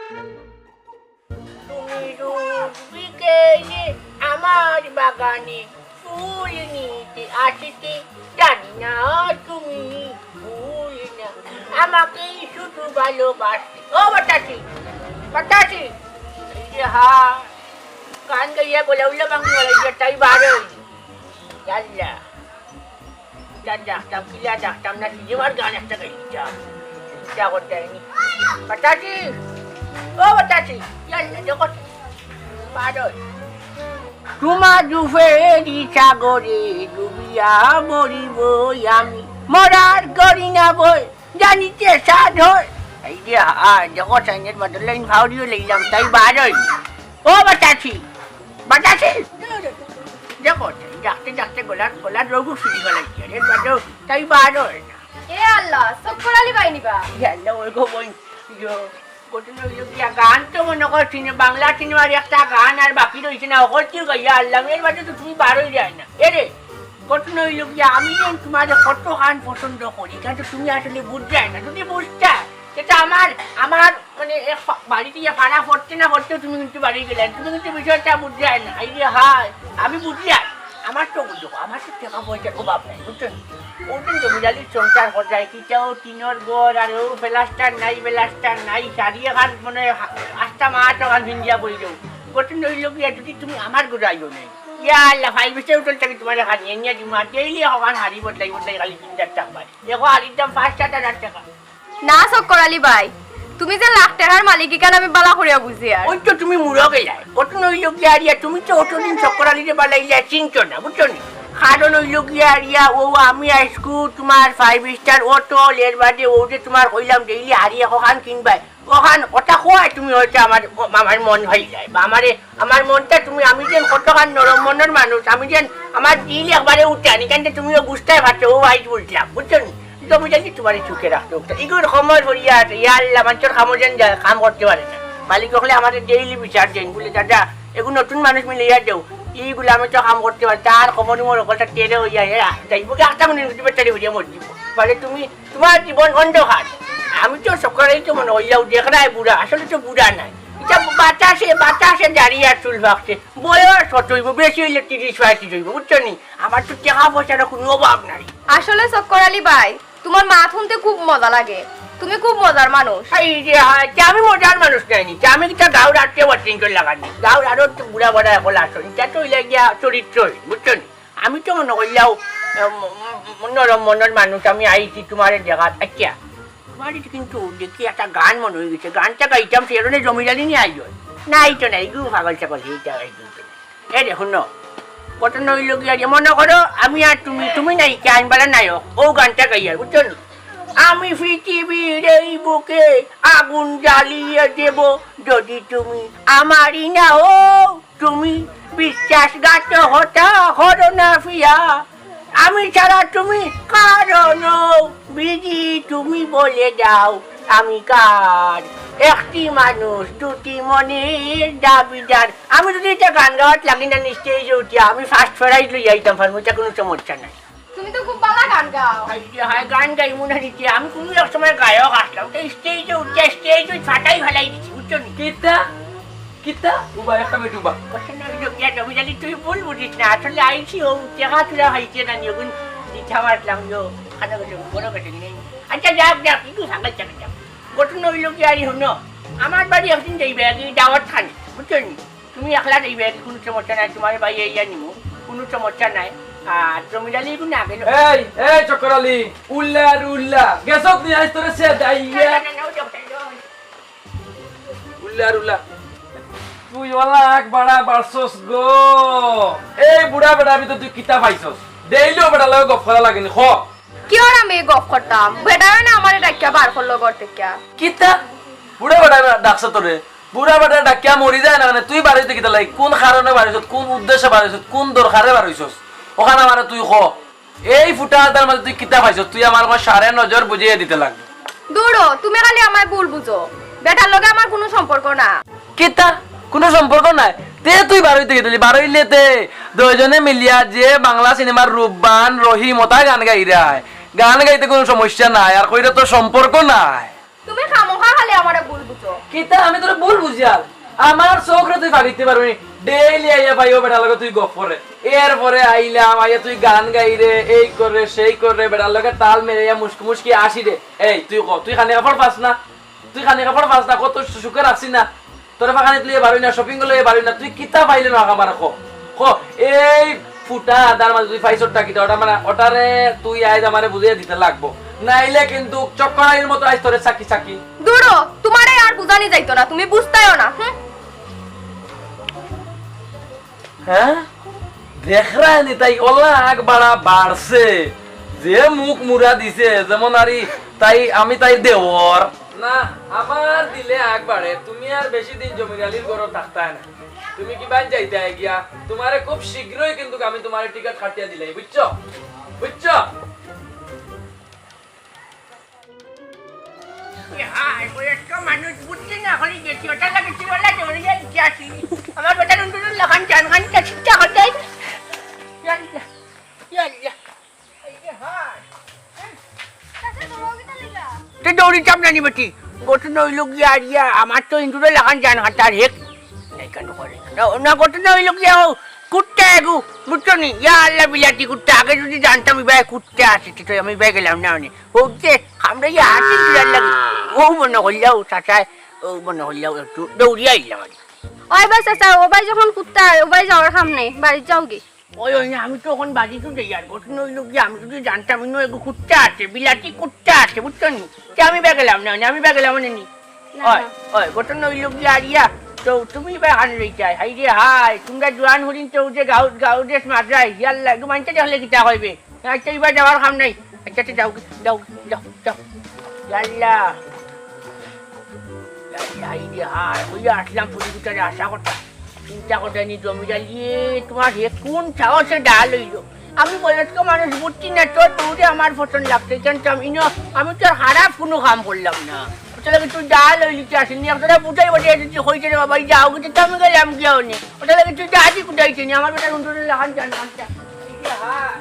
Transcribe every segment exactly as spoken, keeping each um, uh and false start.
তুমি রোজ বিকেলে আমার বাগানে ফুল নিতে আসতে, জানি না তুমি ভুল না আমাকে শুধু ভালোবাসতে। ও বাতাসি, বাতাসি, এই যে হা, গান গাইয়া গলা উল্লা ভাঙি গলা ইয়া তাই বারই। ইয়াল্লা। যা ডাকতাম, কিলা ডাকতাম না, সিনেমার গান একটা গাই দিতাম। চিন্তা করতে হয়নি। বাতাসি, ও বাতাসি, ইয়াল্লা, জগৎ, বারো। তোমার রূপেরই সাগরে ডুবিয়া মরিব আমি, মরার করি না ভয়, জানিতে সাধ হয়। এই যে, আ, জগৎ সাইনের বদলে আমি ফাউরিও লইলাম, তাই বারই। ও বাতাসি, বাতাসি, দেখো, ডাকতে ডাকতে গলার, গলার রোগও ফিরি গেল, আরে বাদো, তাই বারই। এ আল্লাহ, চক্কর আলী ভাই নিবা? এ আল্লাহ, ওই গো বইন, ইয়ো, ঘটনা হইল গিয়া, গান তো মনে করছি না, বাংলা সিনেমার একটা গান আর বাকি রইছে না, অকলটিও গাইয়া আল্লাহ, এর বাদে তো তুমি বারই যায় না। এরে, ঘটনা হইল গিয়া, আমি যেন তোমারে কতখান পছন্দ করি, কিন্তু তুমি আসলে বুঝ যায় না, যদি বুঝতা, এটা আমার, আমার মানে এক ফা-, বাড়িতে গিয়া ফাড়া পড়তে না পড়তেও তুমি কিন্তু বাড়ি গেলে, তুমি কিন্তু বিষয়টা বুঝ যায় না। এই যে হায়, আমি বুঝি আর আমার তো বুঝো, আমার তো টাকা পয়সার অভাব নাই, বুঝছো নি? ওদিন জমিদারির সংসার করা যায়, কিতাও টিনর ঘর আর ও প্লাস্টার নাই, প্লাস্টার নাই, শাড়ি এখান মানে হা-, আস্তা মাছ ওখান ভিন্দিয়া বই যাও। ঘটনা হইল গিয়া, যদি তুমি আমার ঘরে আইও নাই, ইয়া আল্লাহ, ফাইভ স্টার হোটেল থাকি তোমার এখানে এনিয়া দিমা, ডেইলি ওখান হাড়ি বদলাই বদলাই খালি তিন চার টাকা। দেখো, হাড়ির দাম পাঁচ সাত হাজার টাকা। না চক্কর আলী ভাই, তুমি যে লাখ টাকার মালিক, ইখান আমি বালা করিয়া বুঝি আর। ওই তো তুমি মুরো গেলায়। ঘটনা হইল গিয়া, আরিয়া, তুমি তো অতদিন চক্কর আলীরে বালাইলে চিনছো না, বুঝছো নি? কারণ হইল গিয়া, আরিয়া, ও আমি আইজকু তোমার ফাইভ স্টার হোটেল, এর বাদে ও যে তোমার কইলাম ডেইলি হাড়ি একখান কিনবায়, ওখান কথা কওয়ায় তুমি হয়তো আমার, আমার মন হয়ে যায়, বা আমারে, আমার মনটা তুমি, আমি যেন কতখান নরম মনের মানুষ, আমি যেন আমার দিল একবারে উঠে আনি, কেন তুমিও বুঝতে পারছো, ও ভাই বলছিলাম, বুঝছো নি? জমিদারি তোমার সুখে রাখতে হোক। ইগুর সময় পড়িয়া আছে, ইয়া আল্লাহ, মানুষের কামো যেন যায়, কাম করতে পারে না। মালিক হকলে আমারে ডেইলি বিচার দেন, বলে, "দাদা, এগু নতুন মানুষ মিলাইয়া দেও, ইগুলা আমি তো কাম করতে পারে, তার খবর মোর হকলটা টেরে হইয়া, এরা যাইব কি আটটা মনে হচ্ছে, বেচারি হইয়া মরছি।" বলে, "তুমি, তোমার জীবন অন্ধকার।" আমি তো সকলেই তো মনে হইয়াও দেখরায় বুড়া, আসলে তো বুড়া নাই, এটা বাতাসে, বাতাসে দাঁড়িয়ে আর চুল পাকছে, বয়স কত হইব, বেশি হইলে তিরিশ পঁয়ত্রিশ হইব, বুঝছো নি? আমার তো টাকা পয়সার কোনো অভাব নাই। আসলে চক্কর আলী ভাই, তোমার মাত শুনতে খুব মজা লাগে, তুমি খুব মজার মানুষ। এই যে, হ্যাঁ, তে আমি মজার মানুষ নাইনি, তে আমি কিতা গাঁওর আটকে ওয়াটিং করে লাগানি, গাঁওর আরো তো বুড়া বড়া এখন আসো, এটা তো হইলে গিয়া চরিত্র, বুঝছো নি? আমি তো মনে করলাম, উম, উম, নরম মনের মানুষ, আমি আইছি তোমারে দেখাত। আচ্ছা, তোমার কিন্তু দেখি একটা গান মনে হয়ে গেছে, গানটা গাইতাম, সে কারণে জমিদারি নিয়ে আইজ। নাই তো নাই, গু পাগল ছাগল, এইটা এই কিন্তু। এ দেখো ন, ঘটনা হইল কি, আরে মনে করো, আমি আর তুমি, তুমি নাই, কে আইনবালা নায়ক, ও গানটা গাইয়ার, বুঝছো নি? আমি পৃথিবীর এই বুকে আগুন জ্বালিয়ে দেব, যদি তুমি আমারই না হও। তুমি বিশ্বাসঘাতকতা করো না পিয়া, আমি ছাড়া তুমি কারো নও। বিধি তুমি বলে দাও আমি কার, একটি মানুষ দুটি মনের দাবিদার। আমি যদি এটা গান গাওয়াত লাগি না, নিশ্চয়ই যে উঠিয়া আমি ফার্স্ট প্রাইজ লই আইতাম পারমু, এটা কোনো সমস্যা নাই। তুমি তো খুব ভালা গান গাও। এই যে হয় গান গাইমু না নিতে, আমি কোনো এক সময় গায়ক আসলাম, তো স্টেজে উঠে স্টেজ ওই ফাটাই ফেলাই দিছি, বুঝছো নি? কিতা? কিতা? উবা, একটা মিনিট উবা। প্রশ্ন হইল কি, আর রবি আলী, তুই ভুল বুঝিস না, আসলে আইছি ও চেকা চুরা হয়েছে না, নিয়ে ওগুন দিতে মারলাম, ইয়ো, খানা গেছে, বড় গেছে নেই। আচ্ছা, যাক, যাক, একটু সাকাল চাকা যাক। ঘটনা হইল কি, আরে হুনো, আমার বাড়ি একদিন যাইবে, আগে দাওয়াত খানি, বুঝছো নি? তুমি একলা যাইবে, কোনো সমস্যা নাই, তোমার ভাই এই নিমু, কোনো সমস্যা নাই। আর জমির আলী কোনো আগে লো- এই, এই চক্কর আলী, উল্লা আর উল্লা, গেছত নি আইস তোরে সে দাইয়া। না, না, না, ওই যাও, ওই যাও। উল্লা আর উল্লা। তুই ওলা এক বাড়া বাড়ছস গো। এই বুড়া বেটা, আমি তো তুই কিতা পাইছস? ডেইলিও বেটা লগে গপ করা লাগে নি, খ। কিওর আমি গপ করতাম? বেটায় না আমারে ডাকিয়া বার করলো ঘর থাকিয়া। কিতা? বুড়া বেটা ডাকছে তোরে? বুড়া বেটা ডাকিয়া মরি যায় না কেনে? তুই বারইতে কিতা লাগি? কোন কারণে বারইছস? কোন উদ্দেশ্যে বারইছস? কোন দরকারে বারইছস? ওখান আমারে তুই ক। এই ফুটা আদার মাঝে তুই কিতা পাইছস? তুই আমার কো সারে নজর বুঝিয়ে দিতে লাগবে। দূর হ, তুমি খালি আমায় ভুল বুঝো। বেটার লগে আমার কোনো সম্পর্ক না। কিতা? কোনো সম্পর্ক নাই? তে তুই বারইতে গেছিলি? বারইলে তে দুইজনে মিলিয়া যে বাংলা সিনেমার রূপবান রহিম ওটা গান গাইরায়। গান গাইতে কোনো সমস্যা নাই, আর কইরা তো সম্পর্ক নাই। তুমি খামোখা খালি আমারে ভুল বুঝো। কিতা আমি তোরে ভুল বুঝিয়ার? আমার চউখরে তুই ফাঁকিতে পারবি নি। ডেইলি আইয়া পাইও বেটার লগে তুই গপ করে। এরপরে আইলাম, আইয়া তুই গান গাইরে, এই করে, সেই করে, বেটার লগে তাল মিলাইয়া মুশকি মুশকি আসি রে। এই তুই ক, তুই খানি কাপড় পাস না? তুই খানি কাপড় পাস না? কত সুখে রাখছি না? তোরে ফাঁকানিত লইয়া বারই না, শপিং লইয়া বারই না, তুই কিতা পাইলে না আমারে ক? ক, এই ফুটা আদার মাঝে তুই পাইছস টা কিতা? ওটা মানে, ওটারে তুই আইজ আমারে বুঝাইয়া দিতে লাগবো, নাইলে কিন্তু চক্কর আলীর মতো আইজ তোরে চাকি চাকি। দুরো, তুমারে আর বুঝানি যাইতো না, তুমি বুঝতায়ও না। হুম। হ্যাঁ, দেখরায় নি তাই অলা আগ বাড়া বাড়ছে, যে মুখ মুড়া দিছে, যেমন আরি তাই আমি তাই দেওর। না, আমার দিলে আগ বাড়ে, তুমি আর বেশি দিন জমির আলীর ঘরো থাকতায় না। তুমি কিবায় যাইতায় গিয়া, তুমারে খুব শীঘ্রই কিন্তু আমি তুমারে টিকিট কাটিয়া দিলাই, বুঝছো? বুঝছো? এ হায়, বয়স্ক মানুষ বুদ্ধি না করি গেছি, ওটার লাগে চিরলা দৌড়িয়া দিতে আসি। আমার বেটার উন্দুরের লাখান জান খান কে চিন্তা করতে। ইয়াল্লা, ইয়াল্লা। এই যে হায়। তুই দৌড়ি চাপ নানি বেটি। ঘটনা অইল গিয়া আর ইয়া, আমার তো ইন্দুরের লাখান জান খান তার হেক। নাই কেন করে? না, না, ঘটনা অইল গিয়া ও কুত্তা এগু, বুঝছো নি? ইয়া আল্লাহ বিলাতি কুত্তা, আগে যদি জানতাম ইবায় কুত্তা আছে, তো আমি ইবায় গেলাম না অনে। ও যে, আমরা ইয়া আছি বিড়াল লাগে। ও মনে করিলাও, চাচায়, ও মনে করিলাও, একটু দৌড়িয়া আইলাম আর কি। ওই বা চাচা, ও বায় যখন কুত্তা, ও বায় যাওয়ার কাম নাই, বাড়িত যাওগি। ওই, ওই না, আমি তো অখন বাড়িত যাই আর, ঘটনা অইল গিয়া, আমি যদি জানতাম, ইনো এগু কুত্তা আছে, বিলাতি কুত্তা আছে, বুঝছো নি? তে আমি ইবায় গেলাম না, আমি ইবায় গেলাম না নি। না, ওই, না। ওই, ঘটনা অইল গিয়া আর ইয়া, তো তুমি ইবায় কানো যাইতায়, হায় রে হায়, তুমরা জোয়ান হরিণ তো যে গাউ, গাউ দেশ মাঝরায়, ইয়াল্লা, এগু মানষে দেখলে কিতা কইবে? আচ্ছা, ইবায় যাওয়ার কাম নাই। আচ্ছা, আচ্ছা, যাও, যাও, যাও, যাও। ইয়াল্লা। ইয়াল্লা, এই রে হায়, ওই আসলাম পুলিশ বিচারে আশা করতাম। চিন্তা করতে নি জমির আলী, তুমার হে কোন সাহসে ডাল অইল? আমি বয়স্ক মানুষ, বুঝছি না, তোর দৌড়ে আমার পছন্দ লাগছে, কিন্তু আমি ইনো, আমি তো আর খারাপ কুনু কাম করলাম না। ওটা লাগে তুই ডাল অইলি, তুই আসেনি, একটা বুঝাই বুঝাই যদি কইছে রে বাবা, এই যাও, কিন্তু আমি গেলাম গিয়া অনে। ওটা লাগে তুই ডালই কুটাইছে নি, আমার বেটা রুন্ডুরের লাখান জান খান। এই রে হায়।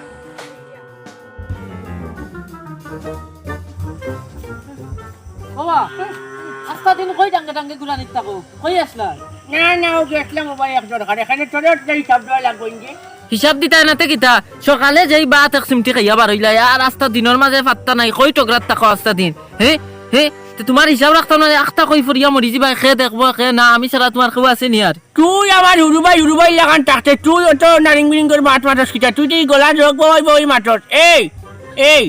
বাবা, আস্তা দিন কই ডাঙ্গে ডাঙ্গে ঘুরানিত থাকো? কই আছলা? না, না, ও গেছলাম ও ভাই এক দরকার। এখানে তোরে একটা হিসাব দেওয়া লাগবো ইনকে। হিসাব দিতায় না তে কিতা? সকালে যেই ভাত এক চিমটি খাইয়া বার অইলায়, আর আস্তা দিনর মাঝে পাত্তা নাই, কই টগরাত থাকো আস্তা দিন? হে? হে? তে তুমার হিসাব রাখতাম না, আখতা কই ফড়িয়া মরি যিবায়, কে দেখবো, কে না, আমি ছাড়া তুমার কেউ আছে নি আর? তুই আমার হুরু ভাই, হুরু ভাইর লাখান থাকতে, তুই অত নারিং বিরিং করি মাত মাতস কিতা? তুই তো ই গলাত রগ বাওয়াই বাওয়াই মাতস। এই, এই,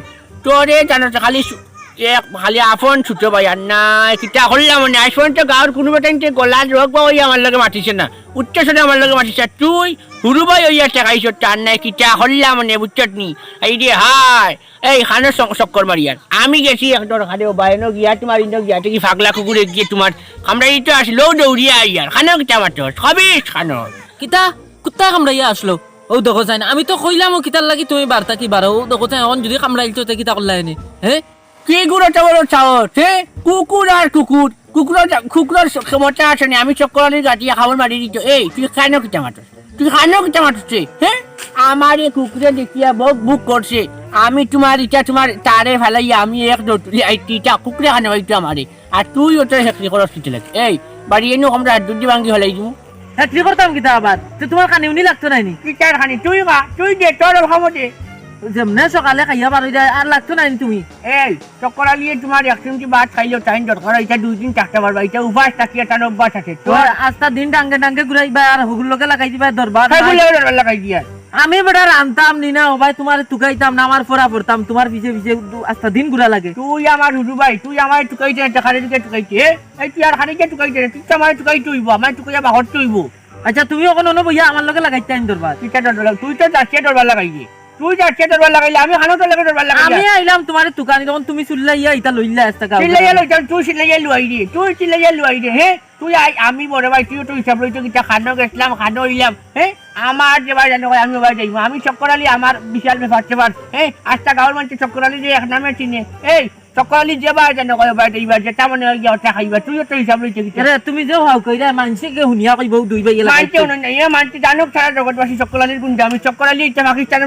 তোরে জানো তো খালি সু-, এক খালি আপন ছুটো ভাই আর নাই, কিতা করলাম অনে? আইজ পর্যন্ত গাউর কুনু বেটাইন্তে গলাত রগ বাওয়াই আমার লগে মাতিছে না, উচ্চ স্বরে আমার লগে মাতিছে। তুই হুরু ভাই অইয়া ঠেকাইছস, তার নাই, কিতা করলাম অনে, বুঝছত নি? এই রে হায়। এই খানো চক-, চক্কর মারিয়ার। আমি গেছি এক দরকারে, ও বায়নো গিয়া, তুমার ইনো গিয়া, দেখি ফাগলা কুকুরে গিয়া তুমার কামড়াই তো আসলো, দৌড়িয়া আইয়ার। খানো কিতা মাতস? খাবিস খানো। কিতা? কুত্তায় কামড়াইয়া আসলো? ও দেখো চাইন, আমি তো কইলাম ও কিতার লাগি তুমি বারতা কি বারো, ও দেখো চাইন, অখন যদি কামড়াইল তো তে কিতা করলা এনে? হে? কি গুরু তো বড় চাও, হে? কুকুর আর কুকুর। কুকুরর, কুকুরর ক্ষমতা আছে নি, আমি চক্কর আলীর গাটিয়া খাবার মারি দিত। এই, তুই খানো কিতা মাতস? তুই খানো কিতা মাতস রে? হে? আমারে কুকুরে দেখিয়া বক বক করছে। আমি তুমার ইটা তুমার তারে ফালাইয়া আমি এক দৌড় তুলি আইতি, ইটা কুকুরে খানো আইতো আমারে। আর তুই অত হেকরি করস কিতা লাগি? এই, বাড়ি এনো আমরা দুধ ভাঙ্গি ফালাই দিমু। হেকরি করতাম কিতা আবার? তে তুমার কানে উনি লাগতো নায় নি? কিতার কানে? তুই মা, তুই দে, তোর অভাব দে। যেমনে সকালে খাইয়া বার অই যায়, আর লাগতো নায় নি তুমি? এই, চক্কর আলীয়ে তুমার এক চিমটি ভাত খাইলো, তাইন দরকার, ইটা দুই দিন থাকতা পারবা, ইটা উপাস থাকিয়া তান অভ্যাস আছে। তো তোর আস্তা দিন ডাঙ্গে ডাঙ্গে ঘুরাইবা আর হগুর লগে লাগাই দিবা দরবার। হগুর লগে দরবার লাগাই দিয়া। আমি বেটা রানতাম নি না, ও ভাই, তুমারে তুকাইতাম না, আমার ফরা পড়তাম, তুমার পিছে পিছে আস্তা দিন ঘুরা লাগে। তুই আমার হুরু ভাই, তুই আমারে তুকাইতে না, খালি দিকে তুকাইতে, এ? এই তুই আর খালি দিকে তুকাইতে না, তুই তো আমারে তুকাইতে অইবো, আমারে তুকাইয়া বাহরতে অইবো। আচ্ছা, তুমি অখন অনো বইয়া আমার লগে লাগাইতাইন দরবার। তুই তো দরবার লাগ-, তুই তো যাচ্ছিয়া দরবার লাগাইলি। তুই যাচ্ছিয়া দরবার লাগাইলি, আমি খানো তোর লগে দরবার লাগাইলি। আমি আইলাম তুমারে তুকানি, তখন তুমি চিল্লাইয়া ইতা লইলা আস্তা গাউ। চিল্লাইয়া লইতাম, তুই চিল্লাইয়া লুয়াই দে, তুই চিল্লাইয়া লুয়াই দে, হে? তুই আই, আমি বড় ভাই, তুইও তো হিসাব লইতে কিতা খানো গেছলাম, খানো অইলাম, হে? আমার যে ভাই জানো ভাই, আমি ভাই যাইমু। আমি চক্কর আলী, আমার বিশাল ব্যাপার স্যাপার, হে? আস্তা গাউর মানষে চক্কর আলীরে এক নামে চিনে। এই, চক্কর আলী যেবার জানো কয়বার এইবার যেটা মনে হয় গিয়া ওটা খাইবা, তুইও তো হিসাব লইতে গেছে। আরে তুমি যে হাউ কইরা মানষে কে হুনিয়া কইবো দুই ভাই এলাকা মানতে হইতো। না, এ মানতে জানো সারা জগৎবাসী চক্কর আলীর গুন্ডা, আমি চক্কর আলী এটা পাকিস্তান,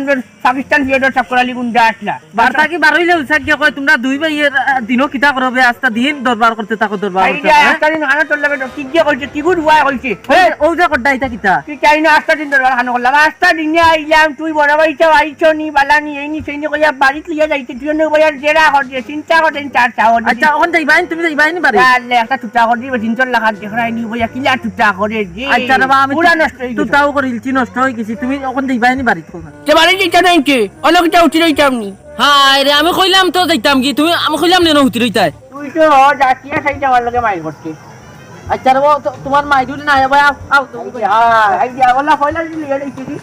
পাকিস্তান ফিরত চক্কর আলী গুন্ডা আসলা। বার্তা কি বারইলে উসাক গিয়া কয় তোমরা দুই ভাই এর আহ, দিনও কিতা করবে, আস্তা দিন দরবার করতে থাকো, দরবার ভাই করতে যে থাকো, হ্যাঁ? আস্তা দিন আনা তোর লগে তো কি গিয়া কইছে, কি গুড ওয়া কইছে? ও যে- ও যে কড্ডা এটা কিতা? কি চাই না আস্তা দিন দরবার খানো করলাম, আস্তা দিনে আইলাম, তুই বড় ভাই তো আইছো নি, বালা নি, এই নি, সেই নি কইয়া বাড়িত লইয়া যাইতে, তুই অন্য কইয়া জেরা কর দিয়ে, চিন্তা কর দিন চার চাও আচ্ছা, অখন যাইবাইন, তুমি যাইবাইন বাড়ি? আল্লাহ, একটা টুটা কর দিবে, তিন চার লাখ আর দেখরাই নি, বইয়া কিলা টুটা করে যে। আচ্ছা রে বা, আমি পুরা তো- নষ্ট হয়ে গেছে। তুতাও করিলছি, নষ্ট হয়ে গেছি, তুমি অখন যাইবাইনি বাড়িত কোন? তে বাড়ি যাইতাম না ইনকে, অনেক কিতা উঠি রইতাম নি। হায় রে, আমি কইলাম তো যাইতাম কি, তুমি, আমি কইলাম নি না হুতি রইতায়। তুই তো হ, যাচ্ছি না, সেই আমার লগে মাইর করছিস। আচ্ছা রে বা, তো- তোমার মাইর উঠি না, এ ভাই, আও, আও, তুমি এই যে, হ্যাঁ, এই যে, ওলা ফয়লা যদি লিয়ে যাইছি কি?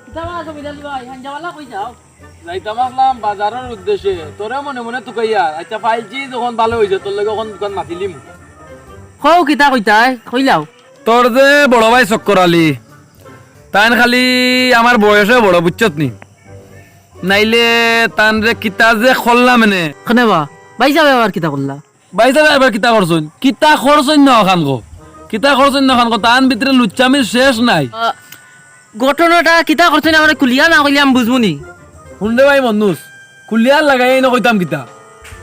কিতা বা, জমির আলী ভাই, হাঞ্জাওয়ালা কই যাও? যাইতাম আসলাম বাজারর উদ্দেশ্যে, তোরে মনে মনে তুকাইয়া। আচ্ছা, ফাইলছি যখন ভালো হইছে, তোর লগে অখন দোকান মাতিলিম। কও কিতা কইতায়, কইলাও। তোর যে বড় ভাই চক্কর আলী, তাইন খালি আমার বয়সে বড়, বুঝছত নি? নাইলে তানরে কিতা যে করলাম এনে। কেনে বা? ভাই সাবে আবার কিতা করলা? ভাই সাবে আবার কিতা করছইন? কিতা করছইন না অখান কো? কিতা করছইন না অখান কো? তান ভিতরে লুচ্চামির শেষ নাই। আহ, ঘটনাটা কিতা করছইন আমারে খুলিয়া না কইলে আমি বুঝমু নি। হুন রে ভাই মন্নুস, খুলিয়া লাগাই না কইতাম কিতা?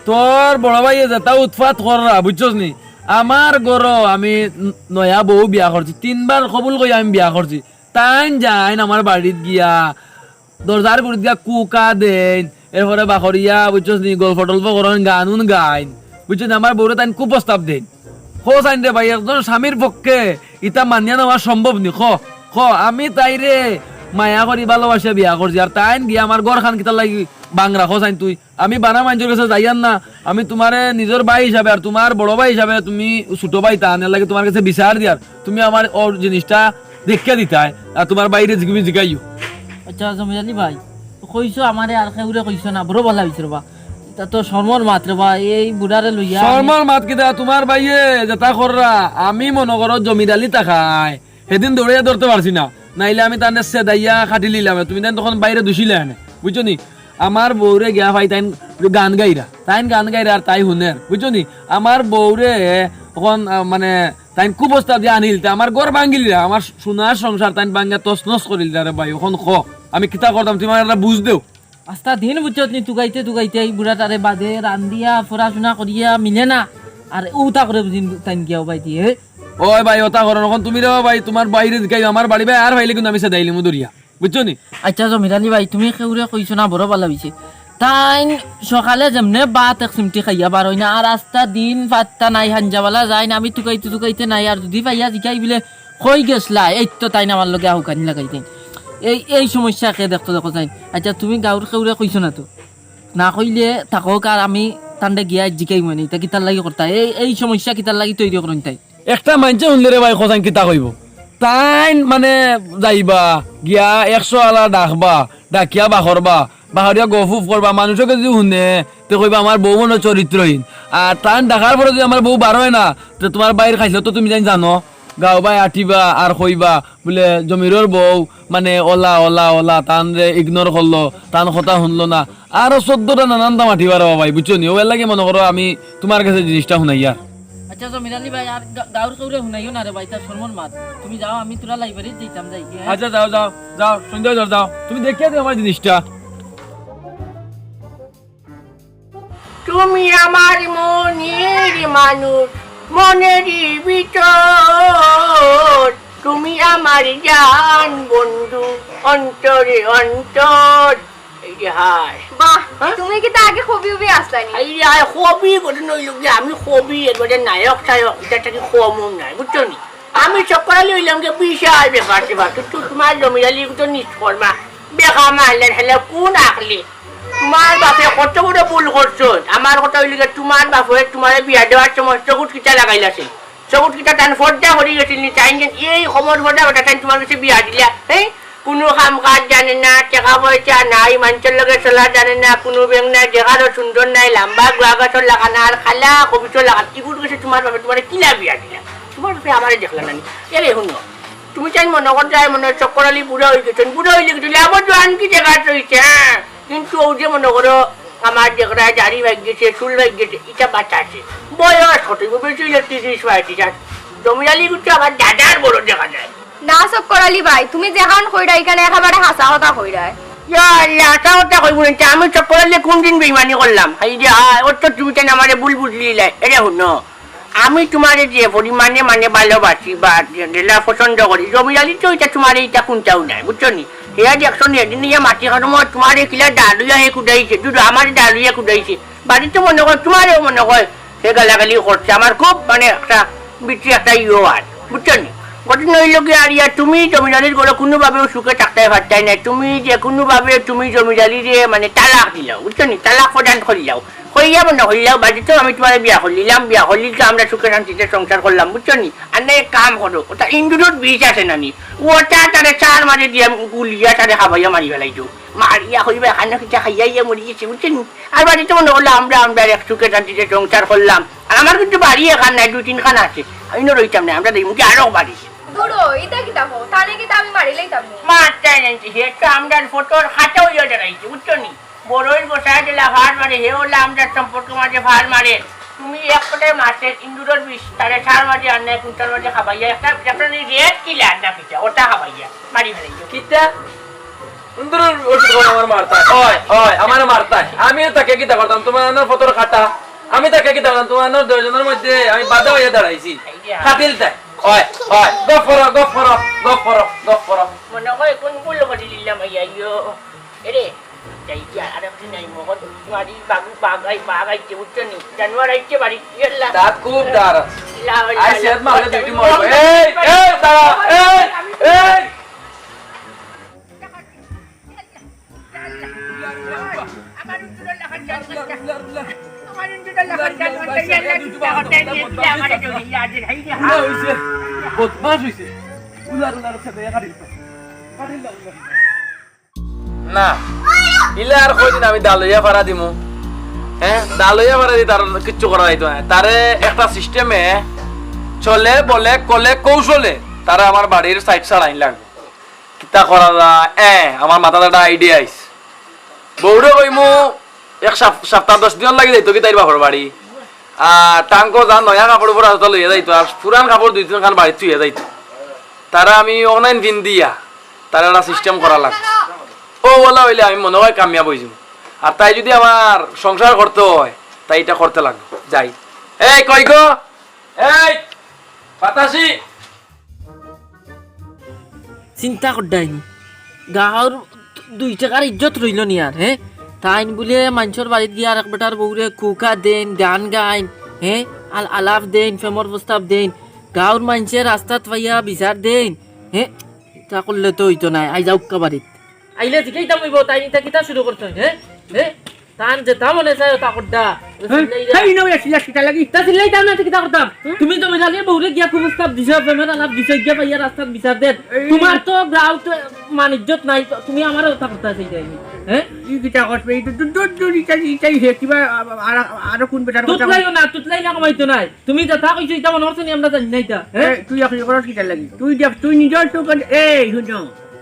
তোর বড় ভাইয়ে যেতা উৎপাত কররা, বুঝছস নি? আমার ঘরো আমি ন-, নয়া বউ বিয়া করছি, তিনবার কবুল কইয়া আমি বিয়া করছি। তাইন যাইন আমার বাড়িত গিয়া, দরজার গুড়িত গিয়া কুকা দেইন, এরপরে বাখরিয়া, বুঝছস নি, গল্প টল্প করইন, গান উন গাইন, বুঝছস নি, আমার বউরে তাইন কুপ্রস্তাব দেইন। কও চাইন রে ভাই, একজন স্বামীর পক্ষে ইতা মানিয়া নেওয়া সম্ভব নি? ক, ক, আমি তাইরে মায়া করি ভালোবাসা বিয়া করছি, আর তাইন গিয়া আমার ঘরখান কিতার লাগি ভাংরা, কও চাইন তুই? আমি বারা মাইনষর গেছে যাইয়ার না, আমি তুমারে নিজর ভাই হিসাবে আর তুমার বড় ভাই হিসাবে তুমি ছোট ভাই তান, এর লাগি তুমার গেছে বিচার দিয়ার, তুমি আমার অউ জিনিসটা দেখিয়া দিতায়, আর তুমার ভাইরে জিগি-, জিগাইও। আচ্ছা, জমির আলী ভাই, কইছো আমারে আর কেউরে কইছো না, বড় ভালা অইছে রে বা। ইতা তো শরমর মাত রে বা, এই বুড়ারে লইয়া আমি শরমর মাত কিতা? তুমার ভাইয়ে যেতা কররা, আমি মনো করো জমির আলী থাকায়, হেদিন দৌড়াইয়া ধরতে পারছি না, নাইলে আমি তানে সেদাইয়া খাটিলিলাম। তুমি তাইন তখন বাইরে দুষিলে আনে, বুঝছো নি? আমার বউরে গিয়া ভাই তাইন গান গাইরা, তাইন গান গাইরা আর তাই হুনের, বুঝছো নি? আমার বউরে অখন, আহ, মানে, তাইন কুপ্রস্তাব দিয়া আনিল, তে আমার ঘর ভাঙ্গিলিরা, আমার সোনার সংসার তাইন ভাঙ্গা তছনছ করিলিরা রে ভাই। অখন ক, আমি কিতা করতাম, তুমি আমারে একটা বুঝ দেও। আস্তা দিন বুঝছত নি, তুকাইতে তুকাইতে এই বুড়াটারে বাদে রান্দিয়া, পড়াশুনা করিয়া মিলে না, আর উতা করে বুঝিন তাইন গিয়া উবাই দিয়ে। ওই ভাই, ওতা করো না, অখন তুমি রে ভাই, তুমার ভাইরে জিগাইও, আমার বাড়ি ভাই আর পাইলে কিন্তু আমি সেদাইলিমু ধরিয়া। বুঝছো নি? আচ্ছা জমির আলী ভাই, তুমি কেউরে কইছো না, বড় ভালা অইছে। তাইন সকালে যেমনে ভাত এক চিমটি খাইয়া বার অইন না, আর আস্তা দিন পাত্তা নাই, হাঞ্জাবালা যাইন, আমি তুকাইতে তুকাইতে নাই, আর যুদি পাইয়া জিকাই বিলে কই গেছলা, এই তো তাইন আমার লগে আহুকানি লাগাই দেইন। এই, এই সমস্যা কে দেখতো দেখো যাইন। আচ্ছা তুমি গাউর কেউরে কইছো না তো? না কইলে থাকউক, আর আমি তানরে গিয়া জিকাই মানে, ইতা কিতার লাগি করতা? এই, এই সমস্যা কিতার লাগি তৈরি করইন তাই? একটা মাইনষে হুনলে রে ভাই, কও চাইন কিতা কইবো? তাইন মানে যাইবা, গিয়া একশো আলা ডাকবা, ডাকিয়া বাখরবা, বাখরিয়া গফ উফ করবা, মানষে যুদি হুনে, তে কইবা আমার বউ মনো চরিত্রহীন। আর তাইন ডাকার পরে যুদি আমার বউ বার অয় না, তে তুমার ভাইর খাইছলত তো তুমি তাইন জানো, গাউ বায় আটিবা আর কইবা, বুলে জমিরর বউ, মানে, অলা, অলা, অলা, তানরে ignore করলো, তান কথা হুনলো না। আরো চৌদ্দটা নানান দাম আটিবা রে বা ভাই, বুঝছো নি? অউ এর লাগি মনো করো আমি তুমার গেছে জিনিসটা হুনাইয়ার। আচ্ছা, জমির আলী ভাই, আর গা-, গাউর কেউরে হুনাইও না রে ভাই, ইতা শরমর মাত। তুমি যাও, আমি থুড়া library-ত যাইতাম, যাই গিয়া, হ্যাঁ? আচ্ছা, যাও, যাও, যাও, সুন্দর যাও, যাও। তুমি দেখিয়া দেও আমার জিনিসটা। তুমি আমার মনের মানুষ, মনেরই ভিতর। তুমি আমার জান বন্ধু, অন্তরে অন্তর। এই যে হায়। বাহ, হ্যাঁ? তুমি কিতা আগে কবি উবি আছলানি? এই যে হায়, কবি কঠিন অইল কি, আমি কবি, এর মধ্যে নায়ক সায়ক, ইটা থাকি কমও নাই, বুঝছো নি? আমি চক্কর আলী অইলাম গিয়া বিশাল ব্যাপার স্যাপার, কিন্তু তুমার জমির আলী তো নিষ্কর্মা, বেকার মারলেন হেলে কোন আকলে? তুমার বাপে কত বড় ভুল করছইন। আমার কথা অইল গিয়া, তুমার বাপে তুমারে বিয়া দেওয়ার সময় চকুত কিতা লাগাইলাছিল? চকুত কিতা তান পর্দা করি গেছিল নি? তাইন যেন এই কমর পর্দা বেটা তাইন তুমার গেছে বিয়া দিলা, হ্যাঁ? কুনু কাম কাজ জানে না, টেকা পয়সা নাই, মানষর লগে চলা জানে না, কুনু ব্যাঙ নাই, দেখারও সুন্দর নায়, লাম্বা গুয়া গাছর লাখান আর কালা কবিছর লাখান। ইগুর গেছে তুমার বাপে তুমারে কিলা বিয়া দিলা? তুমার বাপে আমারে দেখলা না নি? এরে হুনো, তুমি তাইন মনো করতায় মনো অয় চক্কর আলী বুড়া অই গেছইন, বুড়া অইলে গেছইন, আবার জোয়ান কি জাগাত রইছে, হ্যাঁ? কিন্তু অউ যে মনো করো, আমার যেগরায় দাড়ি ভাগি গেছে, চুল ভাগি গেছে, ইটা বাঁচা আছে। বয়স কত অইবো? বেশি অইলে তিরিশ পঁয়ত্রিশ। আর জমির আলী কিন্তু আমার দাদার বড় দেখা যায়। না চক্কর আলী ভাই, তুমি যেখান কইরা ইখান একেবারে হাছা কথা কইরায়। ইয়া আল্লাহ, হাছা কথা কইবো না, আমি চক্কর আলীরে কুনদিন বেইমানি করলাম? হায় রে হায়, অত তুমি কেনে আমারে ভুল বুঝলিলায়? এরে হুনো, আমি তুমারে যে পরিমাণে মানে ভালোবাসি বা যে, যেলা পছন্দ করি, জমির আলী তো ইটা তুমারে ইটা কুনটাও নায়, বুঝছো নি? হিয়া দেখছো নি, এদিন ইয়া মাটি খানো তুমারে কিলা দালুইয়া হে কুদাইছে, দুধ আমারে দালুইয়া কুদাইছে। বাড়িত তো মনো কয়, তুমারেও মনো কয়, হে গালাগালি করছে, আমার খুব মানে একটা বিচি একটা ইয়ো আর, বুঝছো নি? ঘটনা অইলো কি, আর ইয়া তুমি জমির আলীর ঘরো কুনুভাবেও সুখে থাকতায় পারতায় নায়, তুমি যে কুনুভাবে তুমি জমির আলীরে মানে তালাক দিলাও, বুঝছো নি? তালাক প্রদান করিলাও। কইয়া মনো করিলাও, বাড়িত তো আমি তুমারে বিয়া করলিলাম, বিয়া করলি তো আমরা সুখে শান্তিতে সংসার করলাম, বুঝছো নি? আর না এক কাম করো, ওটা ইন্দুরর বিষ আছে না নি, ওটা তারে চার মাঝে দিয়া গুলিয়া তারে খাবাইয়া মারি ফেলাই দেও। মারিয়া কইবা, "খানা কিতা খাইয়া ইয়া মরি গেছে", বুঝছো নি? আর বাড়িত মনো করলো আমরা, আমরা এক সুখে শান্তিতে সংসার করলাম। আর আমার কিন্তু বাড়ি এখান নাই, দুই তিনখান আছে, আমি না রইতাম না, আমরা দেখমু কি আরো বাড়ি। দূরো, ইতা কিতা কও? তানে কিতা আমি মারি লাইতাম নি? মারতায় নায়, হে তো আমরার ফটোর খাতা অইয়া দাঁড়াইছে, বুঝছো নি? বড়ইর গোসায় যেলা ফার মারে, হে অলা আমরার সম্পর্ক মাঝে ফার মারে। তুমি এক কথায় মারতে ইন্দুরর বিষ, তারে চার মাঝে আর নায় কুনটার মাঝে খাবাইয়া, একটা, একটা নি রেড কিলার না কিতা, ওটা খাবাইয়া, মারি ফেলাইছো। কিতা? ইন্দুরর ওষুধ খাওয়া আমার মারতায়। অয়, অয়, আমারে মারতায়। আমিও তাকে কিতা করতাম? তুমার আনার ফটোর খাতা। আমি তাকে কিতা করতাম? তুমার আনার দুইজনর মধ্যে আমি বাধা অইয়া দাঁড়াইছি। এই যে কাতিল তাই। অয়, অয়, গফর, গফর, গফর, গফর। মনো কয় কুন ভুল করিলিলাম আইয়া, ইয়ো। এরে, যাই গিয়া, আরেকদিন আইমু, কত বাড়ি বাঘ, বাঘ আই-, বাঘ আইছে, বুঝছো নি? জানোয়ার আইছে বাড়িত, ইয়াল্লা। দাঁত খুব ধার আছে। লা, লা, আই লা, সেত মারলে লা, দুইটি লা, মরবো। লা, এই, লা, এই, দাঁড়া, এই, এই। আমার উজ্জ্বল লাখান জান করতে। আমার উজ্জ্বল লাখান জান করতে, ইয়াল্লা, কিতা করতে, ইয়াল্লা, আমার জমির আলী, হায় রে, হায়। বদমাশ অইছে। উলার, উলার, খেদে, কাটিল। কাটিল, উলার। না, ইলা আর কয়দিন আমি দালইয়া ফাড়া দিমু? হ্যাঁ, দালইয়া ফাড়া দি তার কিচ্ছু করা যাইতো না। তারে একটা সিস্টেমে চলে, বলে, কলে, কৌশলে তারে আমার বাড়ির সাইড ছাড়াইন লাগবো। কিতা করা যায়? এ, আমার মাথাত একটা আইডিয়া আইছে। বউরে কইমু, এক সাপ-, সাপ্তা দশ দিন লাগি যাইতো কি তাইর বাপর বাড়ি। আর তানকো যা নয়া কাপড় উপর আছে তা লইয়া যাইতো, আর পুরান কাপড় দুই তিনখান বাড়িত থুইয়া যাইতো। তারা আমি অনলাইন পিন দিয়া তারা একটা সিস্টেম করা লাগবো। ও ওলা অইলে আমি মনে হয় কামিয়াব অইযিমু। আর তাই যদি আমার সংসার করতে হয়, তাই ইটা করতে লাগবো। যাই। এই কই গো? এই বাতাসি। চিন্তা করডাইনি। গাঁওর দুই টেকার ইজ্জত রইলো নি আর, হে? তাইন বুলে মানষর বাড়িত গিয়া আরেক বেটার বউরে কুকা দেইন, গান গাইন, হে? আল-, আলাপ দেইন, প্রেমর প্রস্তাব দেইন। গাঁওর মানষে রাস্তাত পাইয়া বিচার দেইন, হে? তা করলে তো অইতো নায়, আইজ আউক্কা বাড়িত। আইলে জিকাইতাম অইবো, তাইন ইতা কিতা শুরু করছইন, হে? হে? তান যেতা মনে চায় ওতা করডা। হে? চিল্লাইরা। হেই, ইনো ইয়া চিল্লা কিতা লাগি? তা চিল্লাইতাম না, তে কিতা করতাম? হে? তুমি তো মেজালে বউরে গিয়া কুপ্রস্তাব দিছো, প্রেমর আলাপ দিছো, গিয়া পাইয়া রাস্তাত বিচার দেইন। এই তুমার তো গাঁওত মান ইজ্জত নাই, তো তুমি আমারে ওতা করতা চাইরায় নি, হে? ই কিতা করবে? এই তো দূর, দূর, দূর, ইটা, ইটা, হে কিবা, আ-, আ-, আরো কোন বেটার কথা? তুতলাইও না, তুতলাইলে কামাইতো নায়। তুমি যেতা কইছো, ইতা মনে করছো নি আমরা জানি না ইতা, হে? এ, তুই এখন করস কিতার লাগি? তুই দেখ, তুই নিজর চউখে, এই, হুনো,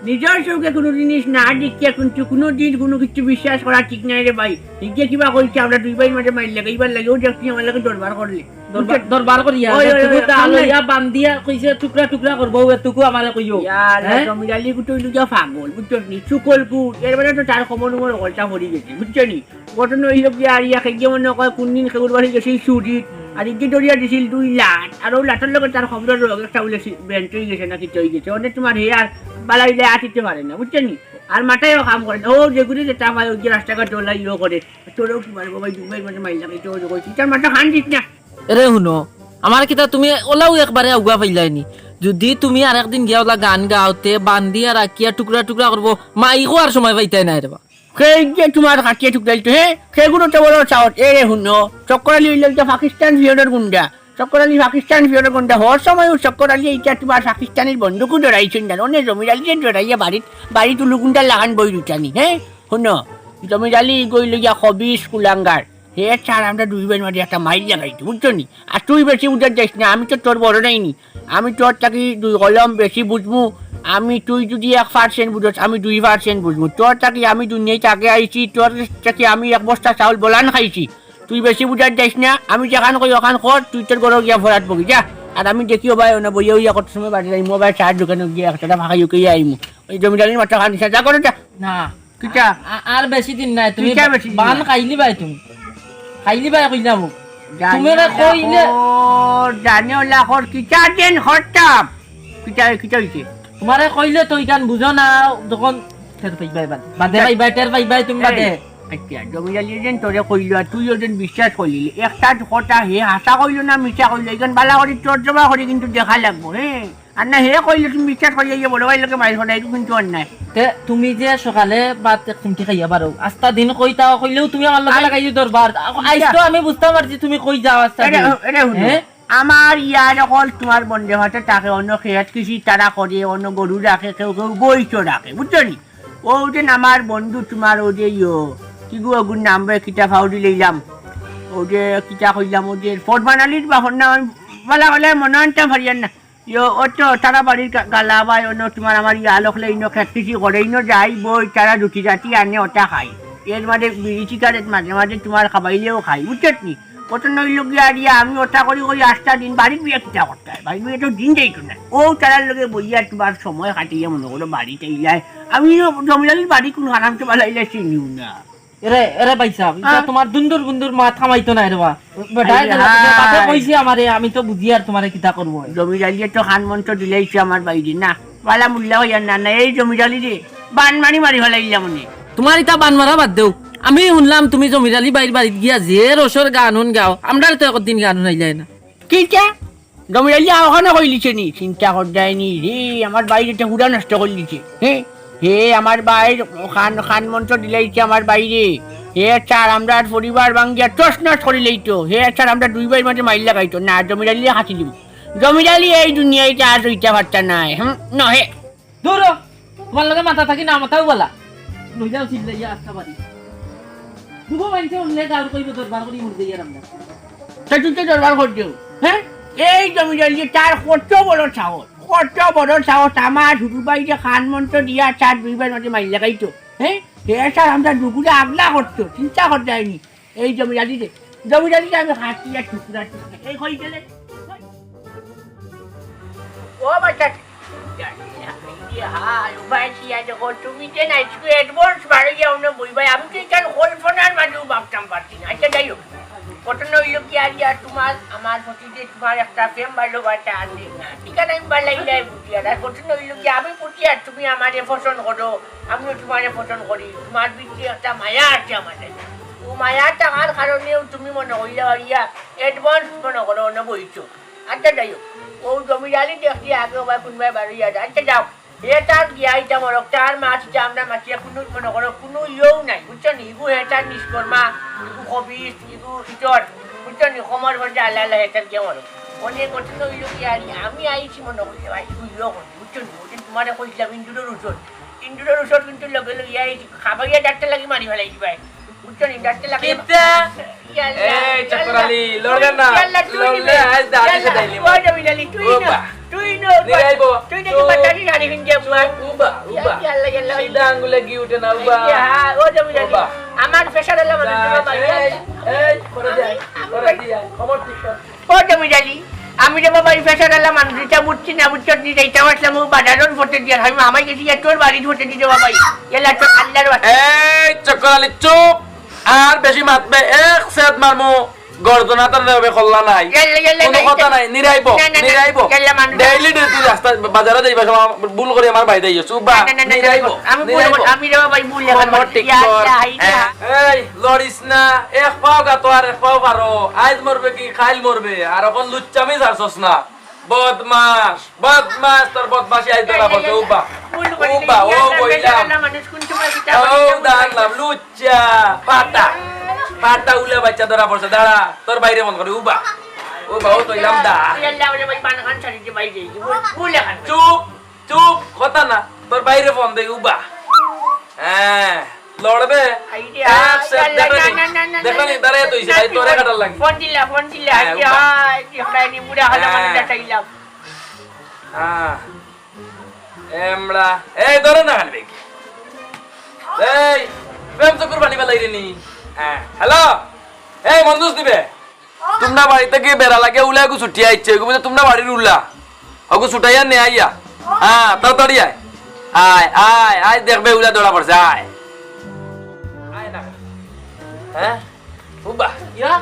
নিজর চউখে কুনু জিনিস না দেখিয়া কিন্তু কুনুদিন কুনু কিচ্ছু বিশ্বাস করা ঠিক নায় রে ভাই। হিগে কিবা কইছে, আমরা দুই ভাইর মাঝে মাইর লাগাইবার লাগি, ও দেখ তুই আমার লগে দরবার করলে। দরবার, বুঝছস? দরবার করিয়া, ওই, ওই, এটুকু ওই, তা সামনে। লইয়া বান্ধিয়া কইছে টুকরা টুকরা করবো, এটুকু আমারে কইও। ইয়া আল্লাহ, হে? জমির আলী গুটু অইলো গিয়া পাগল, বুঝছস নি? চুকল গুট, এর মানে তো তার খবর নম্বর গলতা পড়ি গেছে, বুঝছস নি? ঘটনা অইলো কি, আর ইয়া খেগে মনে কয় কোন দিন খেগুর বাড়ি গেছিল চুরিত, আর ইগে ধরিয়া দিছিল দুই লাট, আর ওই লাটর লগে তার কমরর রগ একটা বুলে সি-, বেন্ট অই গেছে না কিতা অই গেছে, অনে তুমার হে আর বালা অইলে আটিতে পারে না, বুঝছো নি? আর মাথায়ও কাম করে না, ও যেগুলি যে তা পায়, ওই যে রাস্তাঘাট ওলা ইয়ে করে, তোরেও কি মারবো ভাই, দুবাই মানে মাইল লাগাইতে হবে, কইছি, তার মাথা খান দিস না। এরে হুনো, আমার কিতা তুমি ওলাও একবারে আগুয়া পাইলায় নি? যদি তুমি আরেকদিন গিয়া ওলা গান গাওতে, বান্ধিয়া রাখিয়া টুকরা টুকরা করবো, মাইকও আর সময় পাইতায় নায় রে বা। সেই যে তুমার কাটিয়ে টুকরাইতো, হে? সেগুলো তো বড় সাহস। এ রে হুনো, চক্কর আলী অইলো ইটা পাকিস্তান পিয়নর গুন্ডা। চক্কর আলী পাকিস্তান পিয়নর গুন্ডা। হওয়ার সময়ও চক্কর আলী ইটা তুমার পাকিস্তানির বন্দুকও ডরাইছইন না। অনে জমির আলীরে ডরাইয়া বাড়িত, বাড়িত উলু গুন্ডার লাখান বই রুটানি, হে? হুনো, জমির আলী ইগো অইলো গিয়া খবিস কুলাঙ্গার। হে ছাড় আমরা দুই ভাইর মাঝে একটা মাইল লাগাইতো, বুঝছো নি? আর তুই বেশি উদার যাইস না, আমি তো তোর বড় নাইনি। আমি তোর থাকি দুই কলম বেশি বুঝমু, আমি, তুই যুদি এক percent বুঝস, আমি দুই percent বুঝমু। তোর থাকি আমি দুনিয়াত আগে আইছি, তোর থাকি আমি এক বস্তা চাউল বলান খাইছি। তুই বেশি বুঝার যাইস না, আমি যেখান কই অখান কর, তুই তোর ঘরো গিয়া ফরাত বগি যা। আর আমি দেখি ও ভাই, অনো বইয়া অইয়া কত সময় বাদে যাইমু, ও ভাই চার দোকানো গিয়া একটা ফাঁকা ইউকে আইমু। ওই জমিদারির মাথা খান দিস না, যা করো যা। না। কিতা? আ-, আর বেশি দিন নাই, তুমি কিতা বেশি দিন বান নাই? খাইলি ভাই তুমি। খাইলি ভাই কইলাম। জানে তুমি না ওলা কইলে খর, জানে ওলা খর, কিতা দিন খরতাম? কিতা, কিতা হইছে? তোমারে কইলে তো ইখান বুঝো না, যখন টের পাইবায় বাদে। বাদে কিতা? পাইবায়, টের পাইবায় তুমি এই, বাদে। আচ্ছা, জমিদারি যেন তোরে কইলো, আর তুই ওজন বিশ্বাস করলি। একটা কথা হে হাছা কইলো না মিছা কইলো, ইখান বালা করি তর্জমা করি কিন্তু দেখা লাগবো, হ্যাঁ? আর না, হে কইলে তুমি বিশ্বাস করিয়া ইয়ে বড় ভাইর লগে মাইর ফটা, এগু কিন্তু অন্যায়। তে তুমি যে সকালে ভাত এক চিমটি খাইয়া পারো, আস্তা দিন কই তাও কইলেও তুমি আমার লগে আই-, লাগাইও দরবার। আ-, আইজ তো আমি বুঝতাম পারছি তুমি কই যাও আস্তা এরে, দিন। এরে হুনো, হ্যাঁ? আমার ইয়ার অকল তোমার বন্দে ভাতে থাকে, অন্য খেত কৃষি তারা করে, অন্য গরু রাখে, কেউ কেউ বইতো রাখে, বুঝছো নি? ও যে আমার বন্ধু তোমার ও যে ইয়ো, কি গো ওগুর নাম বে, কিতা ফাউরি লইলাম, ও যে কিতা কইলাম, ও যে ফরমান আলীর বাপর নাম আমি বালা বালা মনে আনতাম পারিয়ার না। ইয়ো, ও তো তারা বাড়ির গা-, গালা ভাই, অন্য তোমার আমার ইয়া লোক লইন, খেত কৃষি করে, ইনো যাই বই, তারা রুটি রাটি আনে, ওটা খাই। এর মাঝে বিড়ি সিগারেট মাঝে মাঝে তোমার খাবাইলেও খাই, বুঝছত নি? কত নইল গিয়া আর ইয়া, আমি ওটা করি, ওই আটটা দিন বাড়িত বইয়া কিতা করতে হয়, বাড়িত বইয়া তো দিন যাইতো না। ও তারার লগে বইয়া তোমার সময় কাটাইয়া মনে করো বাড়িত আইলাই। আমি জমিদারির বাড়ি কোন হারামতে বালাইলে চিনিও না। এরে, এরে ভাই সাহেব, ইটা হ্যাঁ? তোমার দুন্দুর বুন্দুর মাত কামাইতো নায় রে বা। বেটায় আরে তো বাপে হায়। কইছে আমারে, আমি তো বুঝিয়ার তোমারে কিতা করবো। জমিদারিয়ে তো খান মন্ত্র দিলাইছে আমার বাইরে না। বালা মুল্লা হইয়ার না, না, এই জমিদারি রে, বান মারি মারি ফালাইলাম উনি। তোমার ইতা বান মারা বাদ দেও। আমি হুনলাম তুমি জমির আলী ভাইর বাড়িত গিয়া যে রসর গান হুন গাও, আমরার তো একদিন গান হুনাইলায় না। কিতা? জমির আলী ওখানে কইলিছে নি? চিন্তা কর যায়নি রে, আমার বাইরে তো হুদা নষ্ট করিলিছে। হে, হে আমার বাইর খান, খান মন্ত্র দিলাইছে আমার বাইরে। হে চার আমরার পরিবার ভাঙ্গিয়া তছনছ করিলাইতো। হে চার আমরা দুই ভাইর মাঝে মাইর লাগাইতো। না, জমির আলী খাতি দিব। জমির আলী এই দুনিয়াইত আর রইতা পারতা নায়। হুম, নহে। দূর হ। তোমার লগে মাথা থাকি না মাথাও বালা। লই যাও চিল্লাইয়া আস্তা বাড়ি। দুগো মানষে উঠলে দাউর কইবো দরবার করি মরি যাইয়ার আমরা। তা তুই তো দরবার করছো, হ্যাঁ? এই জমিদারি তার কত বড় সাহস, কত বড় সাহস, আমার হুরু ভাইরে খান মন্ত্র দিয়া চার দুই ভাইর মাঝে মাইর লাগাইতো, হ্যাঁ? হে চার আমরা দুগুরে আগলা করতো, চিন্তা কর যায়নি। এই জমিদারি রে, জমিদারি রে আমি খাটিয়া টুকরা টুকরা। এই কই গেলে? ও বাচ্চা, ইয়া, ইয়া, ইয়া, হায়, ও ভাই, কি আছে গো? তুমি যে না একটু advance বাড়াইয়া অনো বই ভাই, আমি তো ইখান কল্পনার মাঝেও ভাবতাম পারছি না। আচ্ছা, যাই হোক, ঘটনা হইল কি, আর ইয়া, তোমার, আমার প্রতি যে তোমার একটা প্রেম ভালোবাসা আছে, ঠিক আছে, আমি বালাই নাই বুঝি, আর ঘটনা হইল কি, আমি বুঝি, আর তুমি আমারে পছন্দ করো, আমিও তোমারে পছন্দ করি, তোমার ভিতরে একটা মায়া আছে আমার কাছে। ও মায়া থাকার কারণেও তুমি মনে করিয়া ইয়া advance মনে করো, অনো বইছো। আচ্ছা, যাই হোক, ও জমিদারি দেখি আগে ও ভাই কোন ভাই বাড়ি যায়। আচ্ছা, যাও, হে তার গিয়া ইটা মরক, তার মাছ ইটা আমরা মাছিয়া কোনো মনে করো কোনো ইয়েও নাই, বুঝছো নি? ইগু হে তার নিষ্কর্মা, ইগু খবিস, ইগু ইচট, বুঝছো নি? কমর ভরছে আল্লাহ আল্লাহ হে তার গিয়া মরক। অনেক কঠিন হইল কি আর আমি আইছি মনে করি ভাই, ইগু ইয়ে করি, বুঝছো নি? ওদিন তোমারে কইছিলাম ইন্দুরের উচট, ইন্দুরের উচট কিন্তু লগে লগে আইছি, খাবাইয়া ডাক্তার লাগি মারি ফেলাই দিবাই। বুঝছো নি? ডাক্তার লাগি কিতা? ইয়াল্লা, এই চক্কর ইয়াল্লা। আলী, লড়বে না। ইয়াল্লা, তুই লড়লে না। আজ দাঁত ইয়াল্লা, উঠে যাইলি। ও জমির আলী, তুই ও না। বা। তুই না, ও বা। নিরাইবো। তুই না, তুই বাতারি রানি হিন যে আমার। উবা, উবা। ইয়াল্লা, ইয়াল্লা, ইয়াল্লা। সিধা আঙ্গুলে ঘি উঠে না, উবা। হ্যাঁ, ও জমির আলী। উবা। আমার pressure আলা মানুষ রে বাবা, এই, ইয়াল্লা। এই, করে দে, আমি, আমি করে ভাই দে, খবর ঠিক কর। ও জমির আলী, আমি রে বাবা, এই pressure আলা মানুষ, ইটা বুঝছি না, বুঝছো নি, যাইতাম আসলাম, ও বাজারর পথে দিয়া, আমি মামাই গেছি, ইয়া তোর বাড়ির পথে দি রে বাবা, ইয়াল্লা তোর আল্লাহর বাচ্চা। এই চক্কর আলী, চুপ। আর বেশি মাতবে, এক সেদ মারমু, গর্দনা তার দেবে কল্লা নাই। ইয়াল্লা, ইয়াল্লা, কোনো না, কথা ইটা নাই, নিরাইবো, না, না, না, নিরাইবো। ইয়াল্লা, মানুষ। Daily duty রাস্তা, বাজারে যাইবা, সময় ভুল করি আমার বাইরে যাইছো, উবা, না, না, না, না, নিরাইবো, আমি ভুল, নিরাইবো। আমি রে বাবা, এই ভুল লেখা আমার মারছি। ঠিক ইয়াল্লা, কর। হাই রে, হ্যাঁ, হা। এই, লড়িস না, এক পাও গাতো আর এক পাও পারো। আইজ মরবে কি, কাইল মরবে, আর এখন লুচ্চামি ছাড়ছস না। বদমাস, বদমাস, তোর বদমাসি আইজ ধরা পড়ছে, উবা। ভুল করি উবা, নাই, ও ইয়াল্লা, বইলাম। বেচারা মানুষ কোন সময় কিতা ও করে, দাঁড়ালাম, লুচ্চা, ফাটা। ফাটা উলা বাচ্চা ধরা পড়ছে, দাঁড়া, তোর বাইরে মন করে, উবা। উবা, ও তৈলাম দা। ইয়াল্লা, ওরে ভাই, পান খান ছাড়ি দে, ভাই, যাই, ভুল, ভুল এখান। চুপ, চুপ, কথা না, তোর বাইরে ফোন দে, উবা। হ্যাঁ, লড়বে। আইডিয়া, এক সেট ইয়াল্লা, দেখলে না, নি? না, না, না, দেখলে না, নি? না, দাঁড়ায় তো হইছে, না, ভাই, তোরে কাটার লাগে। ফোন দিলা, ফোন দিলা, হ্যাঁ, আইডিয়া, উবা। হয়, কি আমরা এনে বুড়া হলে হ্যাঁ। মানুষ চাইলাম। হ্যাঁ। এমড়া, এই ধরো না খালি বেগি। এই, প্রেম চকুর পানি বেলাই রে নি। হ্যাঁ, হ্যালো। এই মন্দুস দিবে। তোমরা বাড়ি থাকি বেড়া লাগে উলা এগু ছুটিয়া আইছে, এগু বুঝে তোমরা বাড়ির উলা। ওগু ছুটাইয়া নে আইয়া। হ্যাঁ, তাড়াতাড়ি আয়। আয়, আয়, আয়, দেখবে উলা ধরা পড়ছে, আয়। আয় না। হ্যাঁ? উবা। ইয়া?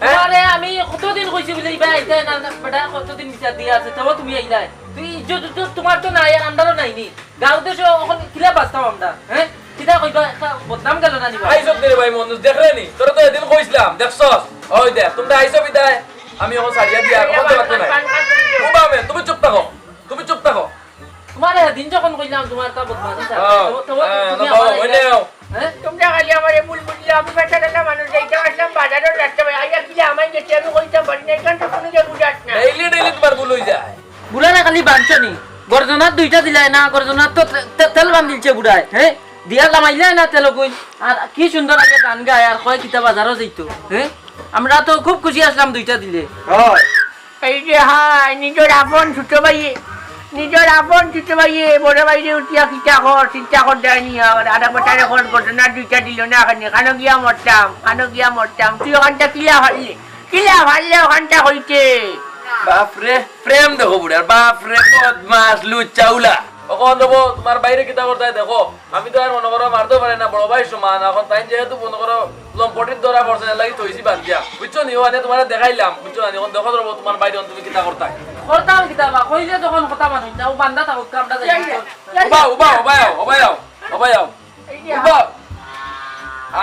হ্যাঁ? আরে আমি কতদিন কইছি বুলে ইবা আইতায় না, না, বেটা কতদিন বিচার দিয়া আছে, তবু তুমি আইলায়। তুই ইজ্জত তো তোমার তো নাই, আর আমরারও নাই নি। গাঁও দেশে অখন কিলা বাঁচতাম আমরা, হ্যাঁ? কিতা কইবা, একটা বদনাম গেল না নি বা? আইসব রে ভাই মনুষ, দেখরে নি? তোরা তো এদিন কইছিলাম, দেখছস? ওই দেখ, তোমরা আইসো বিদায়, আমি অখন সারিয়া দিয়া, অখন তো লাগতো নাই। উবা মে, তুমি চুপ থাকো, তুমি চুপ থাকো। তোমারে এদিন যখন কইলাম তোমার তা বদমাশি চালায়, হ্যাঁ, তো, তো হ্যাঁ, তুমি না, আমার বাবা, ওই এটা, নেও। হ্যাঁ? তোমরা খালি আমারে ভুল বুঝলে, আমি বেটা ঠেলা মানুষ, যাইতাম আসলাম বাজারর রাস্তা ভাই, আইয়া কিলা আমায় গেছে, আমি কইতাম পারি না, এখান তো কোনো যে বুঝাস না। ডেইলি ডেইলি তোমার ভুল হয়ে যায়। বুড়ারে খালি বানছো নি, গর্জনার দুইটা দিলায় না, গর্জনার তো তে-, তে-, তেল বান দিলছে বুড়ায়, হ্যাঁ? দিয়া লামাইলায় না তেল কই, আর কি সুন্দর আগে গান গায়, আর কয় কিতা বাজারও যাইতো, হ্যাঁ? আমরা তো খুব খুশি আসলাম দুইটা দিলে। হয়। এই যে হায়, নিজর আপন ছোট ভাইয়ে, নিজর আপন ছোট ভাইয়ে, বড় ভাইরে উঠিয়া কিতা কর, চিন্তা কর দেয়নি আর, আর একবার তারে কর, ঘটনা দুইটা দিল না কেনে, কানো গিয়া মরতাম, কানো গিয়া মরতাম, তুই ওখানটা কিলা হারলি, কিলা হারলে ওখানটা হইতে। বাপ রে, প্রেম দেখো বুড়ার, বাপ রে, বদমাস, লুচ্চা উলা। অখন রবো, তোমার বাইরে কিতা করতায় দেখো। আমি তো আর মনে করো মারতে পারে না, বড় ভাই সমান। অখন তাই যেহেতু মনে করো লম্পটির ধরা পড়ছে, এর লাগি থইছি বাদ দিয়া। বুঝছো নি? ও আনে তোমারে দেখাইলাম, বুঝছো না? অখন দেখো রবো তোমার বাইরে তুমি কিতা করতায়। করতাম কিতা বা? কইলে তখন কথা মানুষ না, ও বান্দা থাকুক, আমরা যাই। উবা, উবা, উবা আও, উবা আও, উবা আও। এই যে উবা।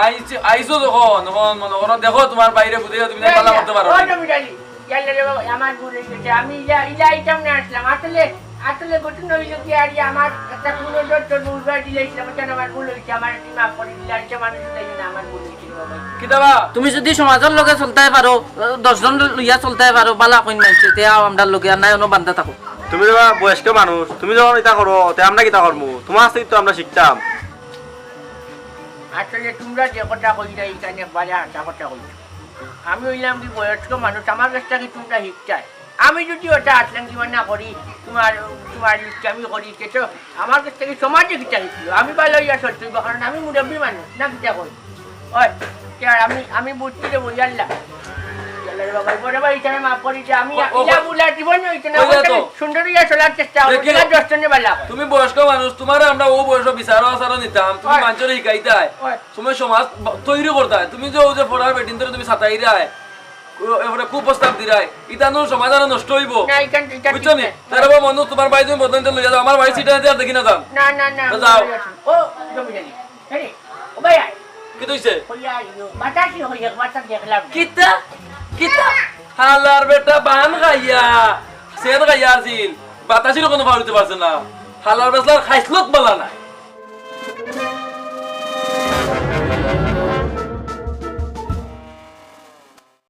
আইছো, আইছো যখন, তখন মনে করো দেখো তোমার বাইরে বুঝে তুমি না পালা করতে পারো। ও জমিদারি, ইয়াল্লা রে বাবা, আমার ভুল হয়ে গেছে। আমি ইলা, ইলা আইতাম না আসলাম। আসলে, আসলে ঘটনা হইল কি, আর কি আমার একটা পুরো ডট ডট উল্টা দিলে ইসলাম, কেন আমার ভুল হয়েছে, আমার একটু মাফ করে দিলে, আর কি মানুষ উঠাই না, আমার ভুল হয়েছে রে বাবা। কিতা বা? তুমি যদি সমাজর লগে চলতায় পারো, দশ জন লইয়া চলতায় পারো, বালা কইন মানছে, তে আও আমরার লগে, আর নাই অনো বান্দা থাকো। তুমি রে বাবা বয়স্ক মানুষ, তুমি যখন ইতা করো, তে আমরা কিতা করমু? তোমার কাছ থেকে তো আমরা শিখতাম। আসলে তোমরা যে কথা কইলা, ইখান একবারে হাছা কথা কইছো। আমি অইলাম কি বয়স্ক মানুষ, আমার কাছ থাকি তোমরা শিখতায়। আমি যদি ওটা আসলাম কি না করি, তোমার, তোমার ইচ্ছা আমি করি, তে তো আমার কাছ থাকি সমাজে কিতা শিখলো? আমি ভালো হইয়া চলতে হইব, কারণ আমি মুরব্বী মানুষ, না কিতা কই? ওই, তে আর আমি, আমি বুঝছি রে বই আল্লাহ। আল্লাহ রে বাবা, বড় ভাই, ইখানে মাফ করি দে, আমি ও, ও, ইলা ও, বুলা জীবন হইতে না, ওই যে ওটা তো। সুন্দর হইয়া চলার চেষ্টা করবো, দেখি, তোমার দশজনে বালা। তুমি বয়স্ক মানুষ, তোমারে আমরা ও বয়স বিচারো আচারো নিতাম, তুমি ওই। মানুষরে শিখাইতায়। ওই। তুমি সমাজ ব-, তৈরি করতায়। তুমি যে ও যে ফড়ার বেটিন ধরে তুমি সাতাইরায়, ও, এরপরে কুপ্রস্তাব দিরায়, ইতানোর সমাজ আরো নষ্ট হইব। না, ইখান, ইখান বুঝছো ঠিক নি? না। তারা বা মানুষ তোমার ভাই তুমি বদনাম লইয়া যাও, আমার ভাই সিটা নিতে আর দেখি না যান। না, না, না, তো আমি যাও। লইয়া আছি। ও, জমি জানি। আরে, ও ভাই, আয়। কি হইছে? হইয়া আইও। বাতাসি হইয়া, বাতাস দেখলাম। কিতা? কিতা? হালার বেটা বান খাইয়া, সেন খাইয়া আছিল। বাতাসির কোনো ফাউল দিতে পারছে না। হালার বেসলার খাইছলত বালা নাই।